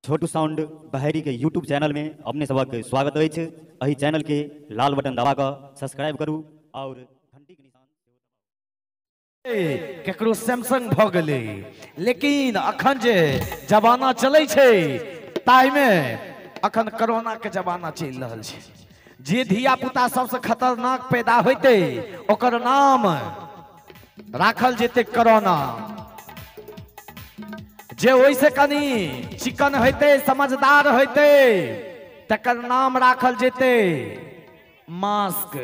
छोटू sound Baheri के YouTube channel में अपने सबक स्वागत अछि। एहि चैनल के लाल बटन दबा कऽ सब्सक्राइब करू और घंटी के निशान केकरो सैमसंग भ गेलै, लेकिन अखन जे जमाना चलै छै ताहिमे अखन कोरोना के जमाना चलि रहल छै। जे धिया पुता सबसे खतरनाक पैदा होइते ओकर नाम राखल जेतै कोरोना। जे ओहिसे कनी चिकन होइते समझदार होइते तकर नाम राखल जेतै मास्क,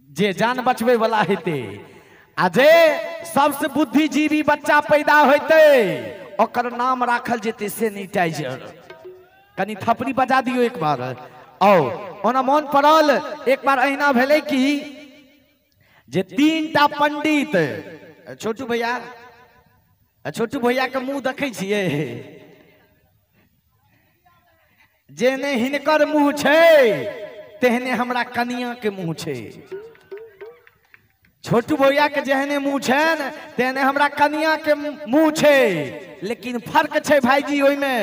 जे जान बचबै वाला हेतै। आ जे सबसे बुद्धिजीवी बच्चा पैदा होइते ओकर नाम राखल जेतै सैनिटाइजर। कनी थपड़ी बजा दियौ एक बार। आओ ओना मोन पड़ल एक बार अहिना भेलै कि जे तीन टा पंडित, छोटू भैया, छोटू भैया के मुंह देखै छियै, जेने हिनकर मुंह छै तेहने हमरा कनिया के मुंह छै। छोटू भैया के जेहने मुंह छनि तेहने हमरा कनिया के मुंह छै, लेकिन फर्क छै भाईजी ओहिमे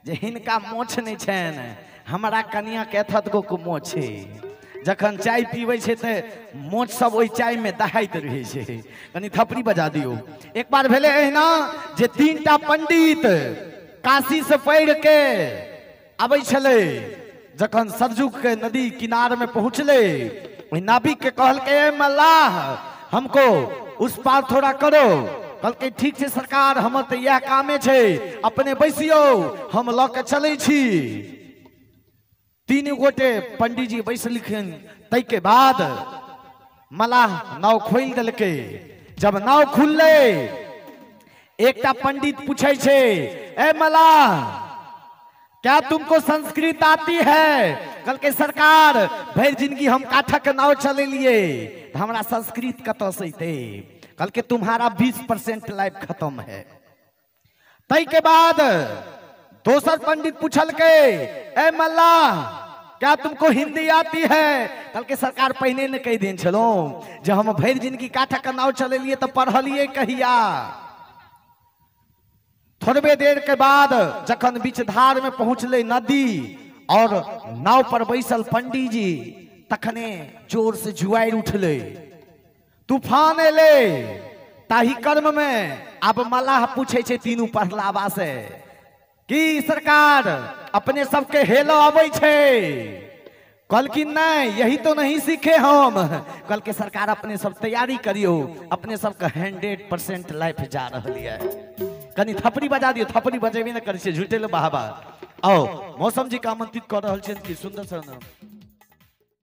जे हिनका मोछ नहि छनि, हमरा कनिया के एथत गो के मोछ छै। जखन चाय पीबै छै तऽ मोछ सब ओहि चाय में दहाइत रहै छै। कनी थपड़ी बजा दियौ। एक बार भेलै एहिना जे तीन टा पंडित काशी से पढ़ि के आबै छलै। जखन सरजू के नदी किनार में पहुँचलै, ओहि नाविक के कहलकै, ए मल्लाह हमको उस पार थोड़ा करो। कहलकै ठीक छै सरकार, हमर तऽ इएह कामे छै, अपने बैसियौ हम लऽ के चलै छी। तीन गोटे पंडीजी बैसलखिन। ताहिके बाद मलाह नाव खोलि देलकै। जब नाव खुललै एकटा पंडित पूछै छै, ए मलाह क्या तुमको संस्कृत आती है? कहलकै सरकार भरि जिंदगी हम काठक नाव चलेलिए, हमरा संस्कृत कतऽ से अयतै? कहलकै तुम्हारा 20% लाइफ खत्म है। ताहिके बाद दोसर पंडित पूछलकै, ए मल्लाह क्या तुमको हिंदी आती है? कहलकै सरकार पहिने ने कहि देने छलहुँ जे हम भरि जिंदगी काठक नाव चलेलिए तऽ पढ़लिए कहिया। थोड़बे देर के बाद जखन बीच धार में पहुंचले नदी और नाव पर बैसल पंडीजी, तखने जोर से जुआरि उठले, तूफान एलै। ताही कर्म में आब मलाह पूछे छै तीनू पढ़लावा से कि सरकार अपने सबके हेलो अबै छै? कहलखिन नहीं, यही तो नहीं सीखे हम। कहलकै सरकार अपने सब तैयारी करियौ, अपने सबके 100% लाइफ जा रहल यऽ। कनी थपड़ी बजा दियौ। थपड़ी बजेबे ने करै छियै, झूठे ले बहाबा। आओ मौसम जी के आमंत्रित कऽ रहल छियनि कि सुंदर सन